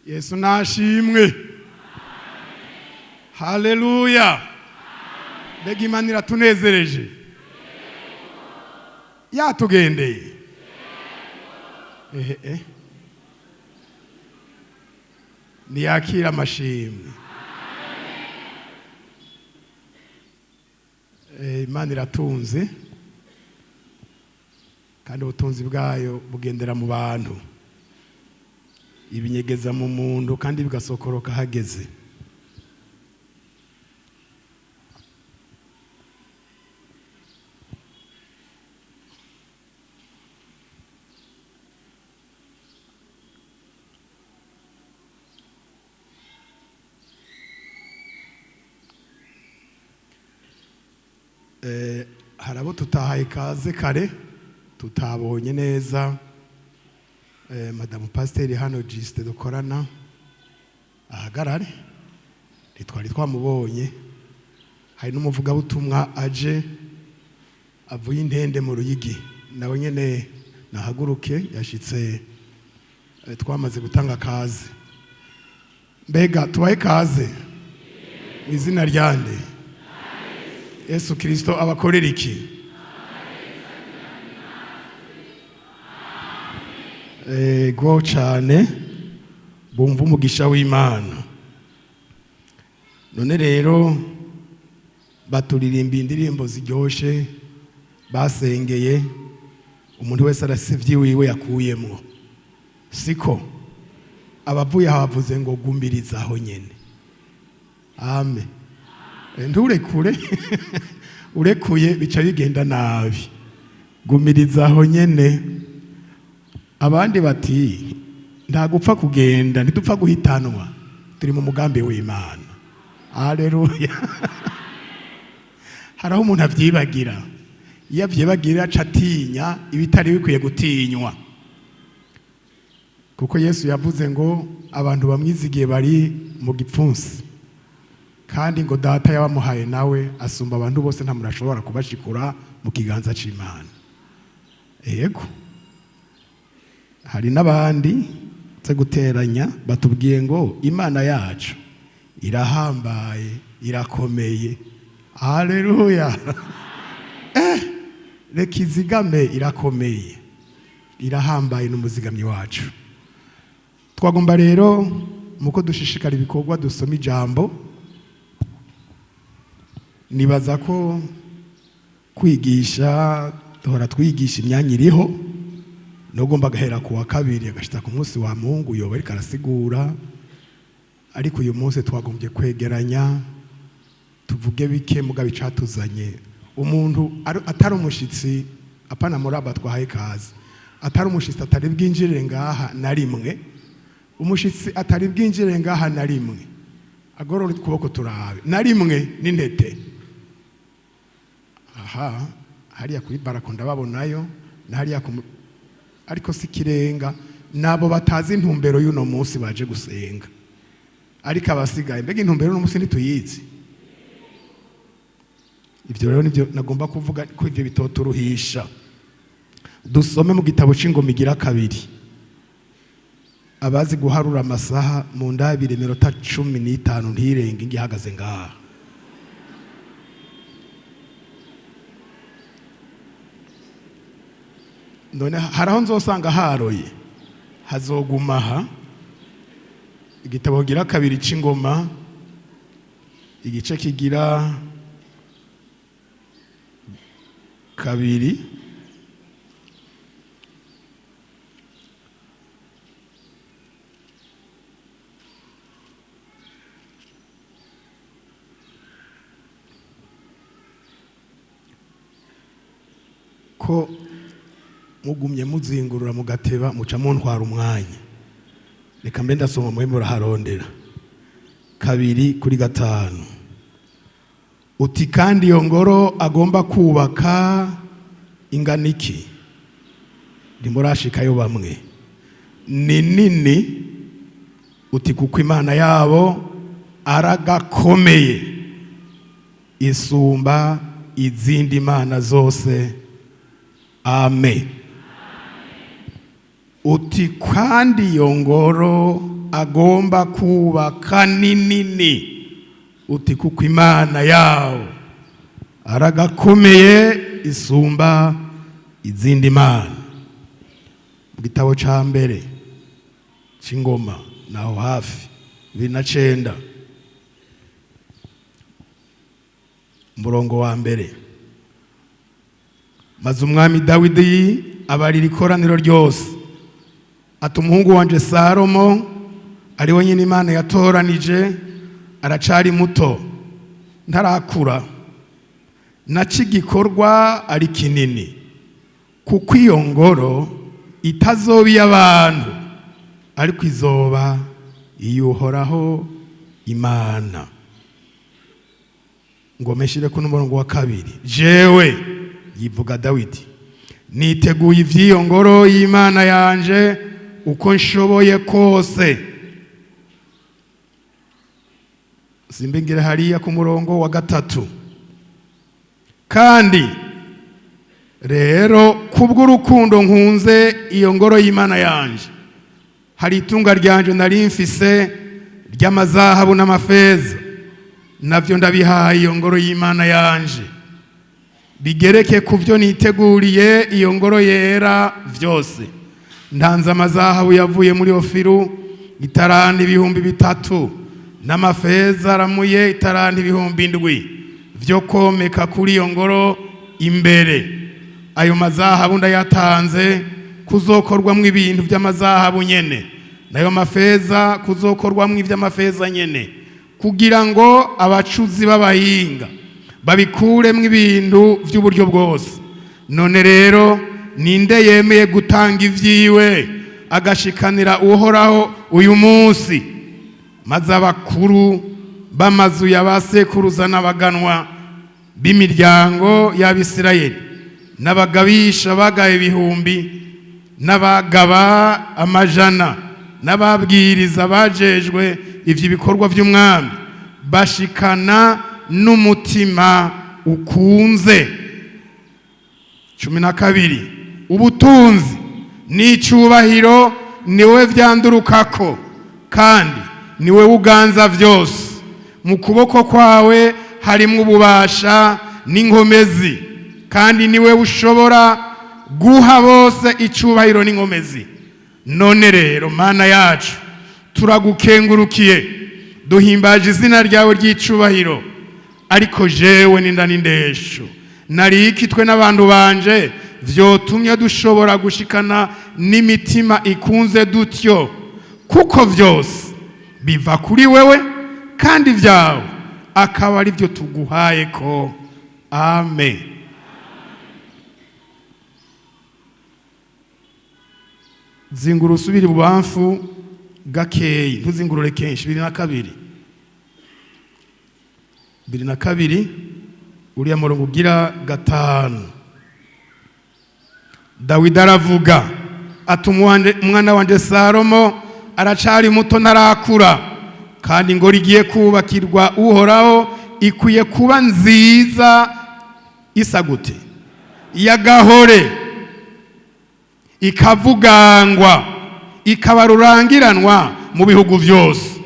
Yesu nashimwe. Haleluya. Mbega Imana iratunezereje, yatugendeye. Ehe eh. Niyakira amashimwe. Imana iratunze, kandi ubutunzi bwayo bugendera mu bantu, ibinyegeza mu muntu kandi bigasokoroka hageze. Hari abo tutahaye ikaze kare, tutabonye neza. Madamu Pasiteri hano Jisite dukorana ahagarare, ntitwari twamubonye. Hari n'umuvugabutumwa aje avuye intende mu Ruyigi, nawe nyene nahaguruke, yashitse twamaze gutanga kaze. Mbega tubahe kaze mu izina ryande Yesu Kristo. Abakorera iki? Ego cane, bumva umugisha w'Imana. None rero baturirimba indirimbo ziryoshe, basengeye, umuntu wese arasivye wiwe yakuyemwo, siko? Abavuye aho bavuze ngo gumiriza aho nyene. Amen. Nturekure, urekuye bica bigenda nabi. Gumiriza aho nyene. Abandi bati nta gupfa kugenda, ntidupfa guhitanwa, turi mu mugambi w'Imana. Haleluya. Hari aho umuntu avyibagira, iyo avyibagira aca atinya ibitari bikwiye gutinywa, kuko Yesu yavuze ngo abantu bamwizigiye bari mu gipfunsi, kandi ngo Data yabamuhaye nawe asumba abantu bose, nta muntu ashobora kubashikura mu kiganza c'Imana. Yego, hari n'abandi nze guteranya batubwiye ngo Imana yacu irahambaye, irakomeye. Haleluya. Reka izigame, irakomeye, irahambaye, n'umuzigamyi wacu. Twagomba rero muko dushishikara ibikorwa, dusoma ijambo. Nibaza ko kwigisha duhora twigisha, imyanya iriho, nugomba agahera ku wa kabiri agashita ku munsi wa Mungu yoba ariko arasigura. Ariko uyu munsi twagombye kwegeranya tuvuge bike, mugabo icatuzanye, umuntu atari umushitsi, apana muraba twahaye kaze, atari umushitsi atari bwinjire ngaha na rimwe, umushitsi atari bwinjire ngaha na rimwe, agorora ukuboko turabe na rimwe n'intete. Aha hariya kuri barako ndababonayo, na hariya ku ariko si kirenga, nabo batazi intumbero y'uno munsi baje gusenga. Ariko abasigaye, mbega intumbero y'uno munsi ntituyizi? Ibyo rero nibyo nagomba kuvuga, ko ivyo bitoturuhisha. Dusome mu gitabo c'Ingoma igira kabiri. Abazi guharura amasaha mu ndabire, iminota 15 ntirenge ngihagaze ngaha. None hari aho nzosanga haroye hazoguma aha. Igitabo gira kabiri c'Ingoma, igice kigira kabiri, ko mugumye muzingurura mugateba muca muntwara umwanya. Reka mbe ndasoma, muhe muraharondera. Kabiri kuri gatanu. Uti kandi iyo ngoro agomba kubaka ingana iki? Ntimurashikayo bamwe. Ni nini. Uti kuko Imana yabo aragakomeye, isumba izindi mana zose. Amen. Uti kandi iyo ngoro Agomba kubaka ni nini, uti kuko Imana yawo aragakomeye, isumba izindi mana. Mu gitabo ca mbere c'Ingoma, naho hafi, 29, umurongo wa mbere: Maze umwami Dawidi abarira ikoraniro ryose, ati: "Umuhungu wanje Salomo, ari we nyine Imana yatoranije, aracari muto, ntarakura, naco igikorwa ari kinini, kuko iyo ngoro itazoba iy'abantu, ariko izoba iy'Uhoraho Imana." Ngo meshire ku n'umurongo wa kabiri: "Jewe," yivuga Dawidi, "niteguye ivy'iyo ngoro y'Imana yanje uko nshoboye kose." Simbingire hariya ku murongo wa gatatu: "Kandi rero, kubw'urukundo nkunze iyo ngoro y'Imana yanje, hari itunga ryanje nari mfise ry'amazahabu n'amafeza, navyo ndabihaye iyo ngoro y'Imana yanje, bigereke ku byo niteguriye iyo ngoro yera vyose. Ntanze amazahabu yavuye muri Ofiru itaranta 3000, n'amafeza aramuye itaranta 7000, vyo komeka kuri iyo ngoro imbere. Ayo mazahabu ndayatanze kuzokorwamwo ibintu vy'amazahabu nyene, nayo mafeza kuzokorwamwo ivy'amafeza nyene, kugira ngo abacuzi b'abahinga babikuremwo ibintu vy'uburyo bwose. None rero, ninde yemeye gutanga ivyiwe agashikanira Uhoraho uyu munsi?" Maze abakuru b'amazu ya ba sekuruza n'abaganwa b'imiryango y'Abisirayeli n'abagabisha bagaye ibihumbi n'abagaba amajana n'ababwiriza bajejwe ivyo bikorwa vy'umwami bashikana n'umutima ukunze. 12: "Ubutunzi n'icubahiro niwe vyandurukako, kandi niwe uganza vyose. Mu kuboko kwawe harimwo ububasha n'inkomezi, kandi niwe ushobora guha bose icubahiro n'inkomezi. None rero, Mana yacu, turagukengurukiye, duhimbaje izina ryawe ry'icubahiro. Ariko jewe n'inda n'indesho nari ikitwe n'abantu banje vyotumye dushobora gushikana n'imitima ikunze dutyo? Kuko vyose biva kuri wewe, kandi vyawe akaba ari byo tuguhaye ko. Amen." Zingura usubire ibubamfu gakeyi, ntuzingurure kenshi. 22, 22, uriya murongo ugira gatanu. Dawidi aravuga ati: "Umwana wanje Salomo aracari muto, ntarakura, kandi ingoro igiye kubakirwa Uhoraho ikwiye kuba nziza, isa gute? Y'agahore, ikavugangwa, ikaba rurangiranwa mu bihugu byose.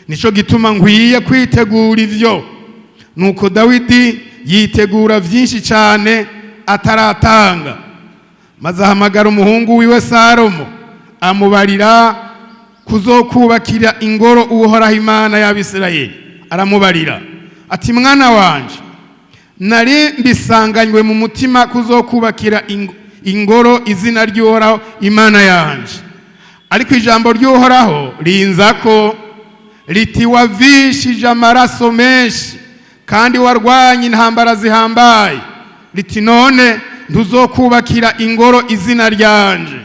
Nico gituma nkwiye kwitegura ivyo." Nuko Dawidi yitegura vyinshi cyane ataratanga. Maze ahamagara umuhungu wiwe Salomo, amubarira kuzokubakira ingoro Uhoraho Imana y'Abisirayeli. Aramubarira ati: "Mwana wanje, nari mbisanganywe mu mutima kuzokubakira ingoro izina ry'Uhoraho Imana yanje. Ariko ijambo ry'Uhoraho rinzako riti: 'Wavishije amaraso menshi kandi warwanye intambara zihambaye,' riti: 'None ntuzokubakira ingoro izina ryanje,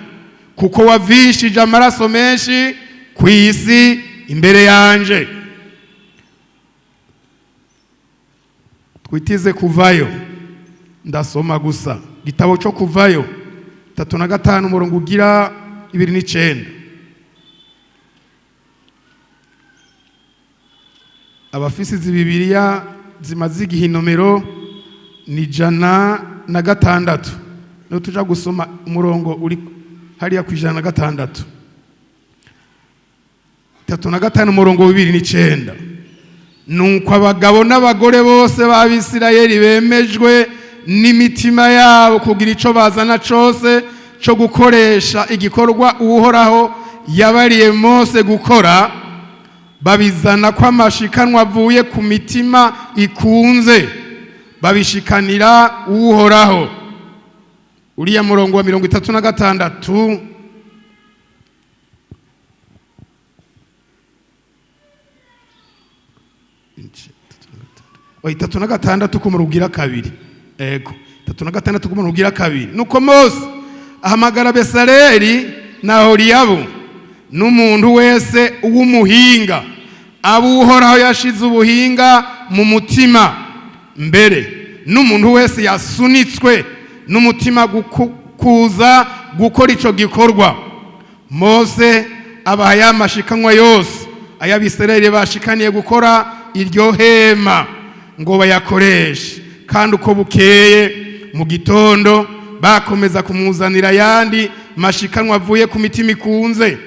kuko wavishije amaraso menshi ku isi imbere yanje.'" Twitize Kuvayo, ndasoma gusa igitabo cyo Kuvayo 35, umurongo ugira 29. Abafisi izi Bibiliya zimaze igihe, inomero ni 106. Niho tuja gusoma umurongo uri hariya ku 106. 35 umurongo 29. Nuko abagabo n'abagore bose b'Abisirayeli bemejwe n'imitima yabo kugira ico bazana cose co gukoresha igikorwa Uhoraho yabariye Mose gukora, babizana ko amashikanwa avuye ku mitima ikunze, babishikanira Uhoraho. Uriya murongo wa 36, 36 ku murongo ugira kabiri. Ego, 36 ku murongo ugira kabiri. Nuko Mose ahamagara Besaleri na Oholiyabu n'umuntu wese w'umuhinga, abo Uhoraho yashize ubuhinga mu mutima, mbere n'umuntu wese yasunitswe n'umutima kuza gukora ico gikorwa. Mose abaha ya mashikanwa yose ay'Abisirayeli bashikaniye gukora iryo hema ngo bayakoreshe, kandi uko bukeye mu gitondo bakomeza kumuzanira ayandi mashikanwa avuye ku mitima ikunze,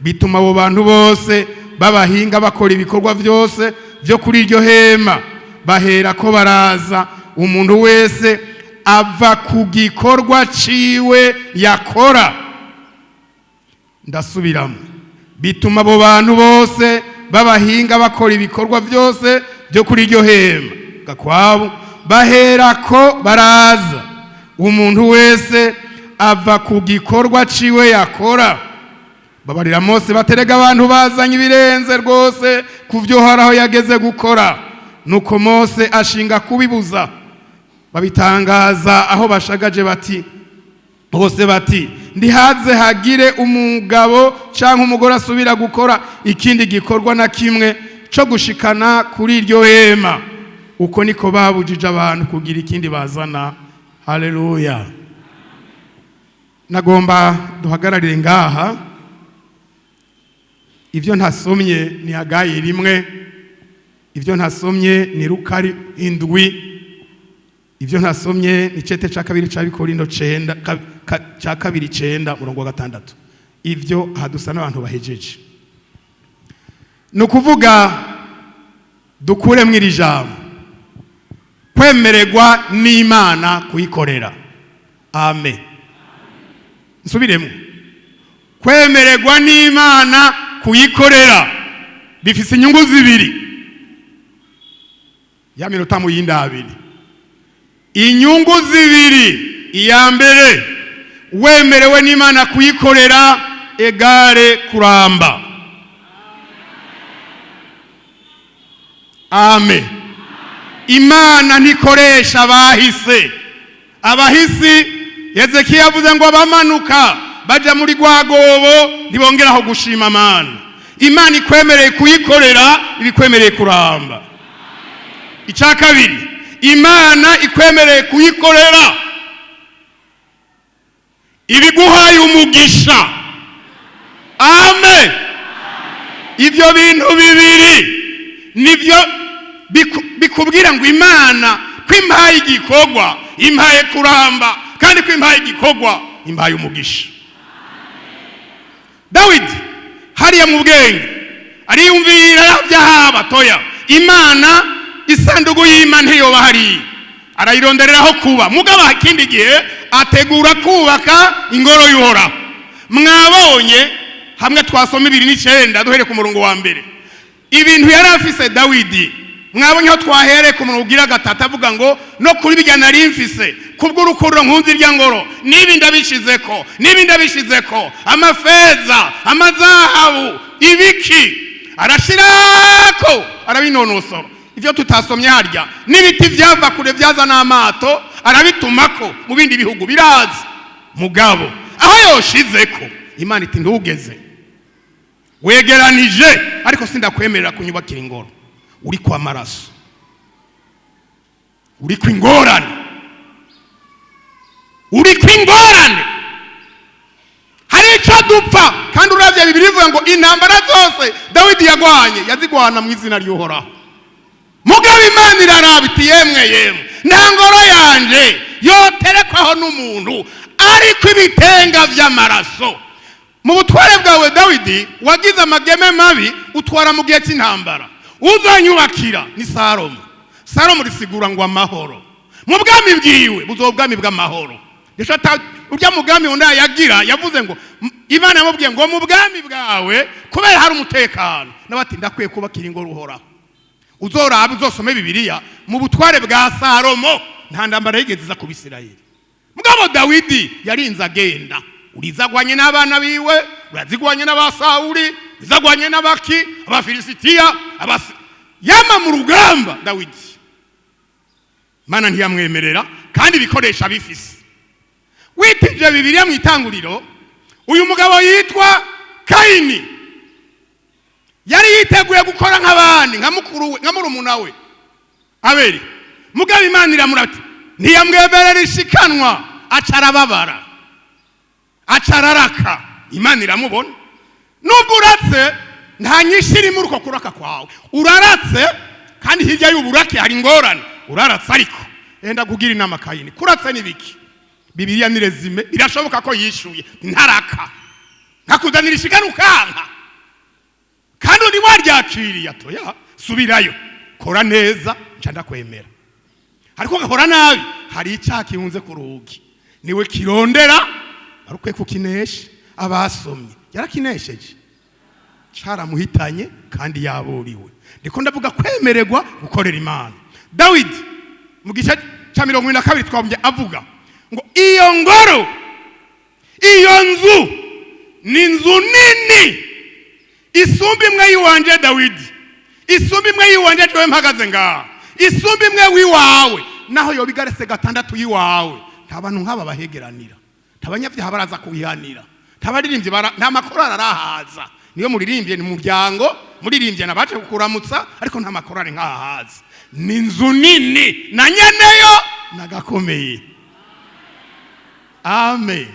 bituma abo bantu bose b'abahinga bakora ibikorwa byose byo kuri iryo hema. Bahera ko baraza, umuntu wese ava ku gikorwa ciwe yakora. Ndasubiramo, bituma abo bantu bose b'abahinga bakora ibikorwa byose byo kuri iryo hema gakwabo, bahera ko baraza, umuntu wese ava ku gikorwa ciwe yakora. Babarira Mose baterega abantu bazanye ibirenze rwose ku byo Uhoraho yageze gukora. Nuko Mose ashinga kubibuza, babitangaza aho bashagaje bati bose bati ndihaze hagire umugabo canke umugore asubira gukora ikindi gikorwa na kimwe co gushikana kuri iryo hema. Uko niko babujije abantu kugira ikindi bazana. Haleluya. Nagomba duhagararire ngaha. Ivyo ntasomye ni Hagayi 1, ivyo ntasomye ni Rukari 7, ivyo ntasomye ni cete ca kabiri ca Bikorindo 9 ca kabiri 9 murongo wa 6. Ivyo hadusa n'abantu bahejeje. Nukuvuga dukuremwo iri jambo kwemererwa n'Imana kuyikorera. Amen. Nsubiremo, kwemererwa n'Imana kuyikorera bifise inyungu zibiri. Ya minota muyindabiri, inyungu zibiri. Iya mbere, wemerewe n'Imana kuyikorera egare kuramba. Amen. Imana ntikoresha abahise. Abahisi Hezekiya yavuze ngo abamanuka baja muri rwagobo ntibongeraho gushima Imana. Imana ikwemereye kuyikorera ibikwemereye kuramba. Icya kabiri, Imana ikwemereye kuyikorera ibiguhaye umugisha. Amen. Ibyo bintu bibiri nibyo bikubwira ngo Imana kwimpaye igikorwa, impaye kuramba, kandi kwimpaye igikorwa, impaye umugisha. Dawidi hariya mu bwenge ariyumvira yavyahaba toya, Imana isanduku y'Imana ntiyoba hariya, arayirondereraho kuba. Mugabo ikindi gihe ategura kubaka ingoro y'Uhoraho. Mwabonye hamwe twasoma 29 duhere ku murongo wa mbere, ibintu yari afise Dawidi. Mwabonye aho twahereye ku murongo ugira gatatu avuga ngo no kuri bijya nari mfise kubw'urukundo nkunzi irya ngoro, nibi ndabishizeko, nibi ndabishizeko, amafeza, amazahabu, ibiki, arashirako arabinonosora. Ivyo tutasomye harya n'ibiti vyava kure vyaza n'amato arabitumako mu bindi bihugu biraza. Mugabo aho yoshizeko Imana iti ndugeze, wegeranije, ariko sindakwemerera kunyubakira ingoro. Uri kwa maraso, uri kwingorane, uri kwingorane. Hari ico dupfa, kandi uravye Bibiliya ivuga ngo intambara zose Dawidi yagwanye yazigwana mu izina ry'Uhoraho. Mugabo Imana iraraba iti yemwe yemwe, nta ngoro yanje yoterekwaho n'umuntu ariko ibitenga vy'amaraso. Mu butware bwawe Dawidi Dawidi, wagize amageme mabi, utwara mu gihe cy'intambara. Uzanyubakira ni Salomo. Salomo risigura ngo amahoro. Mu bwami bwiwe buzoba ubwami bw'amahoro. Urya mugambi undi yagira, yavuze ngo Imana yamubwiye ngo mu bwami bwawe kubera hari umutekano, nawe ati ndakwiye kubakira ingoro Uhoraho. Uzorabe, uzosome Bibiliya, mu butware bwa Salomo nta ndambara yigeze iza ku Bisirayeli. Mugabo Dawidi yarinze agenda, urizagwanye n'abana biwe, urazigwanye n'Abasawuli, urizagwanye n'abaki, Abafilisitiya, yama mu rugamba. Dawidi Mana ntiyamwemerera, kandi ibikoresho abifise. Witije Bibiliya mu Itanguriro, uyu mugabo yitwa Kayini yari yiteguye gukora nk'abandi, nka mukuru we, nka murumuna we Abeli. Mugabo Imana iramurati, ntiyamwemerera ishikanwa, aca arababara, aca araraka. Imana iramubona. Nubwo uratse, nta nyinshi iri muri uko kuraka kwawe. Uraratse kandi hirya y'uburake hari ingorane. Uraratse, ariko enda kugira inama Kayini, kuratse n'ibiki? Bibiliya ni résumé. Birashoboka ko yishuye ntaraka, nkakuzanira ishikana ukanka, kandi uri waryakiriye. Atoya, subirayo, kora neza, nca ndakwemera. Ariko gahora nabi, hari icyaha kihunze ku rugi, niwe kirondera, wari ukwiye kukinesha. Abasomye, yarakinesheje, caramuhitanye kandi yaburiwe. Ndiko ndavuga kwemererwa gukorera Imana. Dawidi mu gice cya 42 twabonye avuga ngo iyo ngoro, iyo nzu ni inzu nini isumba imwe y'iwanje Dawidi, isumba imwe y'iwanje jewe mpagaze ngaha, isumba imwe w'iwawe, naho yoba igarese gatandatu y'iwawe. Nta bantu nk'aba bahegeranira, nta banyabyaha baraza kuyihanira, nta baririmbyi, nta makorari arahaza. Niyo muririmbye ni muryango, muririmbye nabaje kukuramutsa, ariko nta makorari nk'ahaza. Ni inzu nini na nyeneyo nagakomeye. Amen.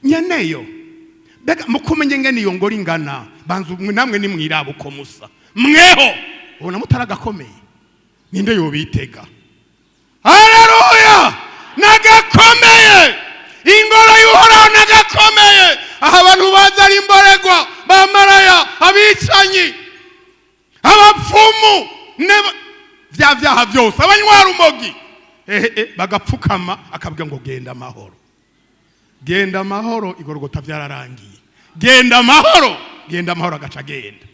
Nyeneyo mbega mukumenye ngene iyo ngoro ingana? Banza namwe nimwiraba uko musa, mweho ubona mutaragakomeye? Ninde yobitega? Haleluya! Nagakomeye, ingoro y'Uhoraho nagakomeye. Aho abantu baza ari imboregwa, bamaraya, abicanyi, abapfumu, vya vyaha byose, abanywarumogi, ehe, bagapfukama, akabwira ngo genda amahoro, genda amahoro, igorogota byararangiye, genda amahoro, genda amahoro, agaca agenda.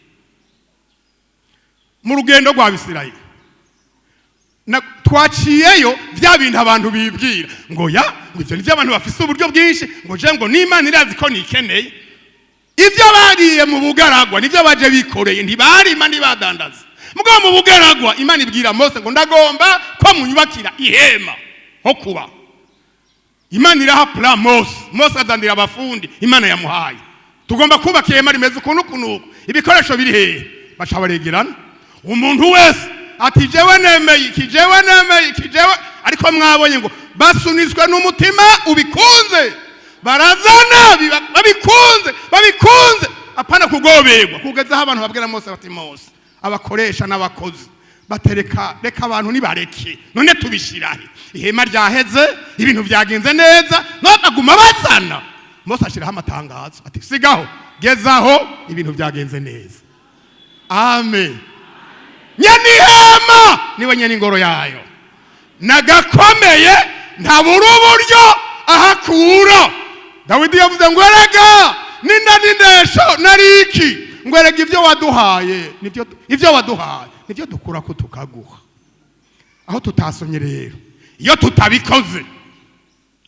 Mu rugendo rwa Bisirayeli twaciyeyo bya bintu abantu bibwira ngo ya ngo ivyo nivyo abantu bafise uburyo bwinshi, ngo je ngo n'Imana irazi ko nikeneye. Ibyo bariye mu bugaragwa nibyo baje bikoreye. Ntibarima, ntibadandaza. Mugabo mu bugaragwa Imana ibwira Mose ngo ndagomba ko munyubakira ihema ho kuba. Imana iraha plan Mose. Mose azandira abafundi Imana yamuhaye: tugomba kubaka ihema rimeze ukuntu kunuku, ibikoresho biri hehe? Baca baregerana, umuntu wese ati jewe nemeye iki, jewe nemeye iki, jewe. Ariko mwabonye ngo basunitswe n'umutima ubikunze, barazana babikunze, babikunze, apana kugoberwa, kugeza aho abantu babwira Mose bati Mose, abakoresha n'abakozi batereka, reka abantu nibareke, none tubishirahe? Ihema ryaheze, ibintu byagenze neza, none baguma bazana. Mose ashiraho amatangazo ati sigaho, gezaho, ibintu byagenze neza. Amen. Nyene ihema niwe nyene ingoro yayo. Nagakomeye, ntabura uburyo ahakura. Dawidi yavuze ngo erega ninda n'indesho nariki, ngo erega ibyo waduhaye nibyo, ibyo waduhaye nibyo dukura ko tukaguha. Aho tutasomye rero, iyo tutabikoze,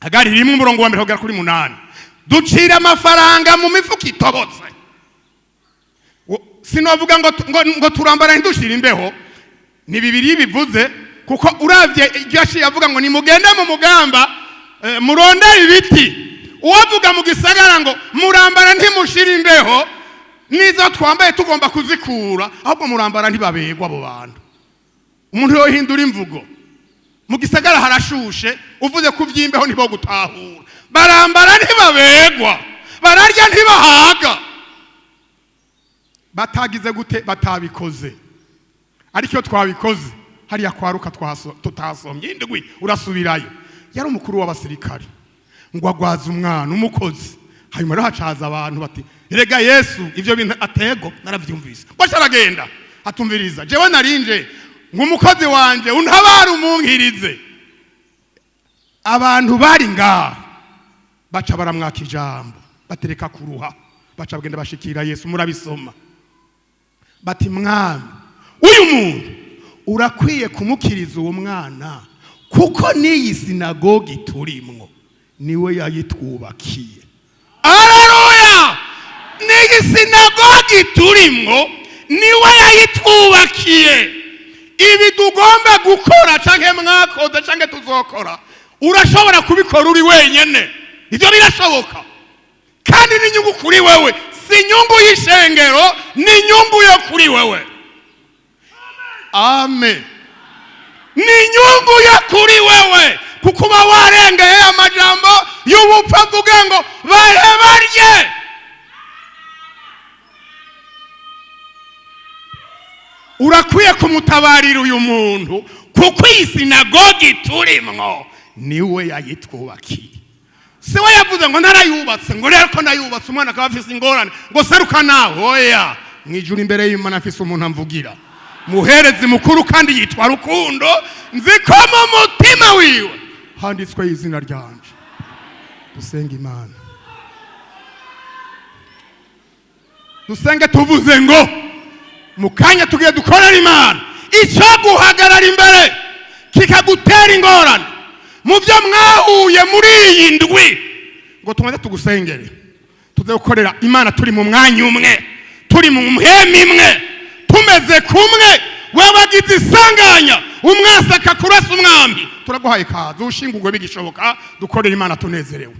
Hagari 1 umurongo wa 1 kugera kuri 8, ducira amafaranga mu mifuka itobotse. Sinovuga ngo turambara ntidushira imbeho. Ni bibiri bivuze, kuko uravye iryo yaciye avuga ngo nimugende mu mugamba, murondere ibiti. Uwavuga mu gisagara ngo murambara ntimushira imbeho, nizo twambaye tugomba kuzikura, ahubwo murambara ntibabegwa abo bantu. Umuntu yohindura imvugo: mu gisagara harashushe, uvuze ku vy'imbeho ntibo gutahura. Barambara ntibabegwa, bararya ntibahaga. Batagize gute? Batabikoze. Ariko iyo twabikoze, hariya kwaruka tutasomye 7, urasubirayo, yari umukuru w'abasirikare, ngo agwaze umwana umukozi. Hanyuma rero hacaza abantu bati: "Erega Yesu, ivyo bintu atego naravyumvise." Ngo aragenda atumviriza: "Jewe narinje nk'umukozi wanje, untabara, umunkirize." Abantu bari ngaho baca baramwaka ijambo, batereka kuruha, baca bagenda bashikira Yesu. Murabisoma. Bati: "Mwami, uyu muntu urakwiye kumukiriza uwo mwana, kuko n'iyi sinagogi turimwo niwe yayitwubakiye." Aleluya! N'iyi sinagogi turimwo niwe yayitwubakiye. Ibi tugomba gukora, canke mwakoze, canke tuzokora, urashobora kubikora uri wenyene. Ibyo birashoboka, kandi n'inyungu kuri wewe, si inyungu y'ishengero, ni inyungu yo kuri wewe. Amen. Ni inyungu yo kuri wewe, kuko uba warengeye amajambo y'ubupfu avuga ngo bahe barye. Urakwiye kumutabarira uyu muntu, kuko iyi sinagogi turimwo niwe yayitwubakiye. Si we yavuze ngo narayubatse, ngo rero ko nayubatse, umwana akaba afise ingorane, ngo seruka nawe. Oya, mu ijuru imbere y'Imana afise umuntu amvugira, muherezi mukuru, kandi yitwa Rukundo. Nzi ko mu mutima wiwe handitswe izina ryanje. Dusenga Imana, dusenge tuvuze ngo mu kanya tugiye dukorera Imana. Icyo guhagarara imbere kikagutera ingorane mu byo mwahuye muri iyi ndwi, ngo tumaze tugusengere, tuze gukorera Imana turi mu mwanya umwe, turi mu mpema imwe, tumeze kumwe. Wabagize isanganya, umwasi akakurasa umwambi, turaguhaye ikaze, ushingurwe bigishoboka, dukorera Imana tunezerewe.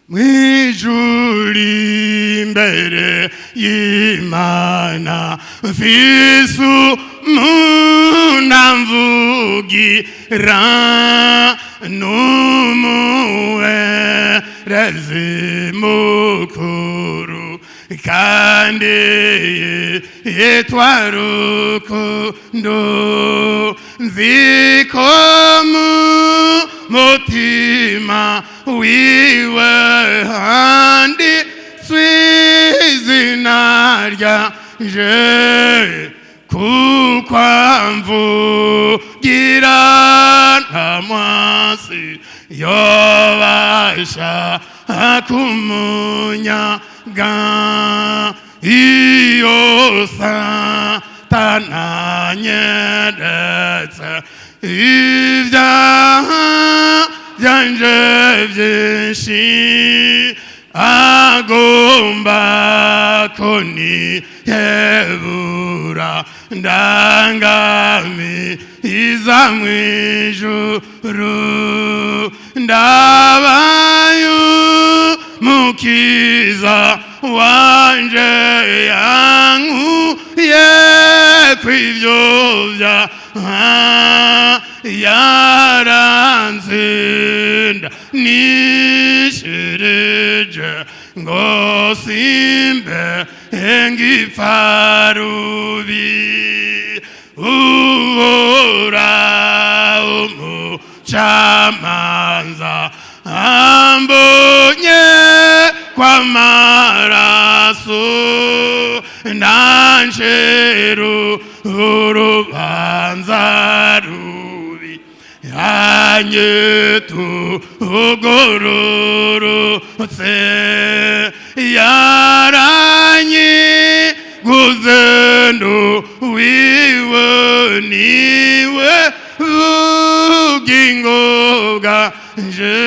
Mwijuru imbere y'Imana mfise umunamvugira, n'umuherezi mukuru, kandi yitwa Rukundo. Nzi ko mu mutima wiwe handitswe izina ryanje, kuko amvugira, nta mwasi yobasha kumunyaga. Iyo Satani anyeretse ibyaha byanje byinshi, agomba kunihebura, ndangamiza mw'ijuru, ndabayo Mukiza wanje yankuye kw'ivyo vyaha, yaranzinda nishirije ngo simbe ngipfarubi. Uhora umucamanza ambonye kw'amaraso, nanjeru urubanza rubi, yanyitugororotse, yaranyiguze wiwe, niwe bugingo bwanje,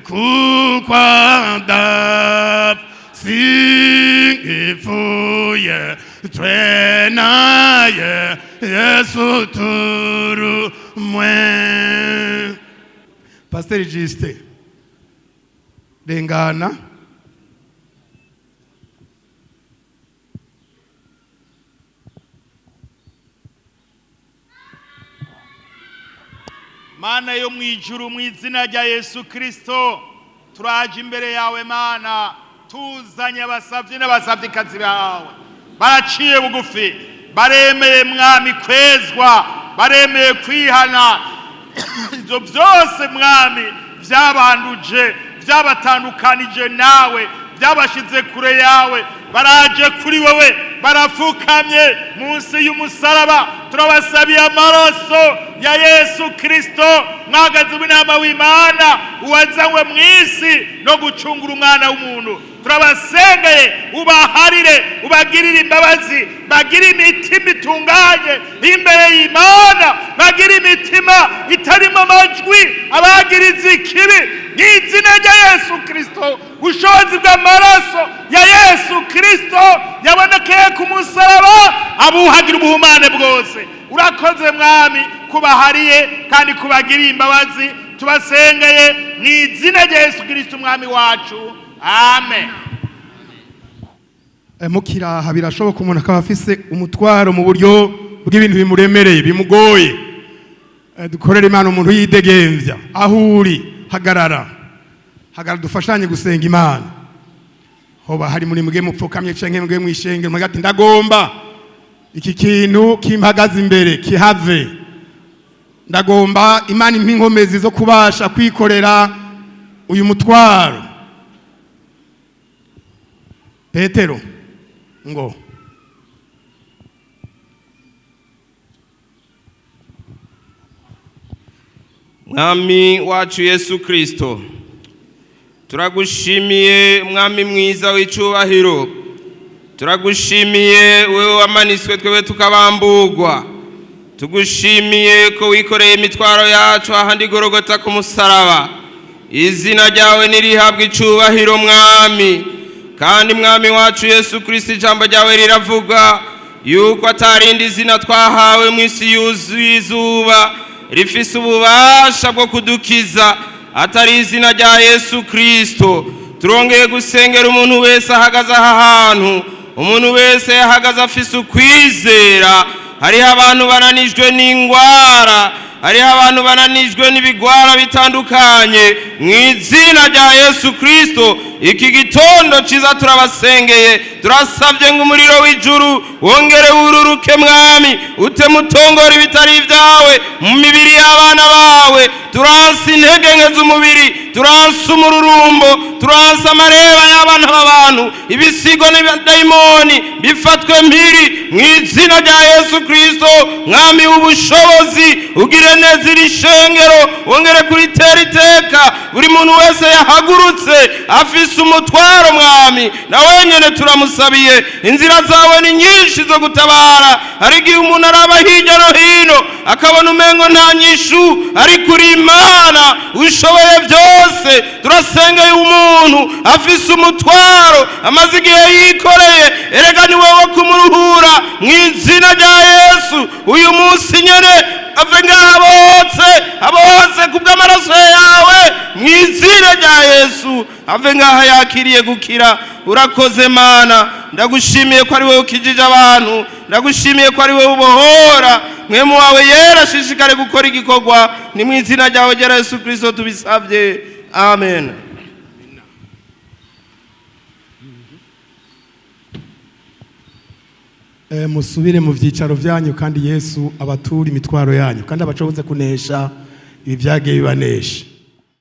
kuko adapfa singipfuye, twenaye Yesu turumwe. Pasiteri Justin, rengana. Mana yo mu ijuru, mu izina rya Yesu Kirisito, turaje imbere yawe Mana, tuzanye abasabyi n'abasabyikazi bawe. Baraciye bugufi, baremeye Mwami kwezwa, baremeye kwihana ibyo byose Mwami byabanduje. Ibyabatandukanije nawe, byabashize kure yawe, baraje kuri wowe, barapfukamye munsi y'umusaraba. Turabasabiye amaraso ya Yesu Kirisito, mwagazi w'intama w'Imana, uwazanywe mu isi no gucungura umwana w'umuntu. Turabasengeye, ubaharire, ubagirire imbabazi, bagire imitima itunganye imbere y'Imana, bagire imitima itarimo amajwi abagiriza ikibi. Mu izina rya Yesu Kirisito, ubushobozi bw'amaraso ya Yesu Kirisito yabonekeye ku musaraba abuhagira ubuhumane bwose. Urakoze Mwami kubahariye kandi kubagiriye imbabazi. Tubasengeye mu izina rya Yesu Kirisito Umwami wacu, amen. Mukiraha birashoboka umuntu akaba afise umutwaro mu buryo bw'ibintu bimuremereye, bimugoye. Dukorere Imana umuntu yidegemvya. Aho uri, hagarara, hagarara, dufashanye gusenga Imana. Hoba hari muri mwe mupfukamye canke mwe mwishengero mugira ati: "Ndagomba iki kintu kimpagaze imbere kihave, ndagomba Imana impa inkomezi zo kubasha kwikorera uyu mutwaro." Petero ngo. Mwami wacu Yesu Kirisito, turagushimiye. Mwami mwiza w'icubahiro, turagushimiye wewe wamanitswe twebwe tukabambugwa. Tugushimiye ko wikoreye imitwaro yacu ahandi Gorogota ku musaraba. Izina ryawe nirihabwa icubahiro, Mwami. Kandi Mwami wacu Yesu Kirisito, ijambo ryawe riravuga yuko atarindi zina twahawe mu isi yuzuye izuba rifise ububasha bwo kudukiza atari izina rya Yesu Kirisito. Turongeye gusengera umuntu wese ahagaze aha hantu, umuntu wese yahagaze afise ukwizera. Hariho abantu bananijwe n'ingwara, hariho abantu bananijwe n'ibigwara bitandukanye. Mu izina rya Yesu Kirisito, iki gitondo cyiza turabasengeye, turasabye ngo umuriro w'ijuru wongere wururuke, Mwami, utemutongora ibitari ibyawe mu mibiri y'abana bawe. Turanse intege nke z'umubiri, turanse umururumbo, turanse amareba y'abana b'abantu. Ibisigo n'abadayimoni bifatwe mpiri mu izina rya Yesu Kirisito. Mwami w'ubushobozi, ugire neza iri shengero, wongere kuritera iteka. Buri muntu wese yahagurutse afise umutwaro, Mwami, na wenyine turamusabiye. Inzira zawe ni nyinshi zo gutabara. Hari igihe umuntu araba hirya no hino akabona umengo nta nyishu, ariko uri Imana ushoboye byose. Turasengeye umuntu afise umutwaro amaze igihe yikoreye. Erega ni wowe kumuruhura. Mu izina rya Yesu, uyu munsi nyene ave ngaha abotse, abotse kubw'amaraso yawe. Mu izina rya Yesu, ave ngaha yakiriye gukira. Urakoze Mana, ndagushimiye ko ari wowe ukijije abantu, ndagushimiye ko ari wowe ubohora. Mwemu wawe yera ashishikare gukora igikorwa. Ni mu izina ryawe rya Yesu Kirisito tubisabye, amen. Musubire mu byicaro byanyu, kandi Yesu abatura imitwaro yanyu kandi abashoboze kunesha ibi byagiye bibanesha.